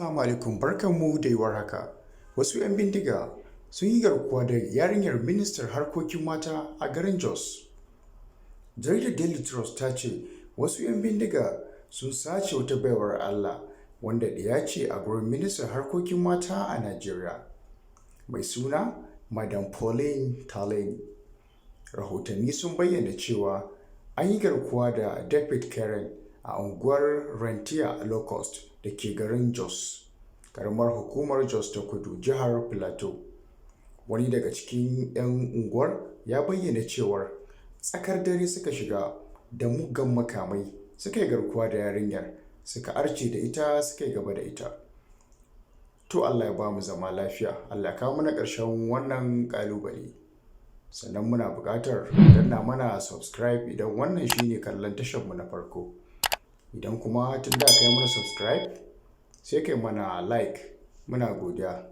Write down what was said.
Assalamu alaikum, barkanmu da warhaka. Wasu 'yan bindiga sun yi garkuwa da yarinyar ministar harkokin mata a garin Jos. Jaridar Daily Trust ta ce wasu 'yan bindiga sun sace wata baiwar Allah wanda ɗiya ce a gurin ministar harkokin mata a Najeriya, mai suna Madam Pauline Tallen. Rahotanni sun bayyana cewa an yi garkuwa da David Karen a unguwar Rentia Locust da ke garin Jos, ƙaramar hukumar Jos ta Kudu, jihar Plateau. Wani daga cikin 'yan unguwar ya bayyana cewar tsakar dare suka shiga da muggan makamai suka yi garkuwa da yarinyar, suka arce da ita, suka yi gaba da ita. To, Allah ya ba mu zama lafiya, Allah ya kawo mana ƙarshen wannan ƙalubale. Sannan muna buƙatar danna mana subscribe idan wannan shine kallon tasharmu na farko. Idan kuma tun da ka yi mana subscribe, sai kai mana like. Muna godiya.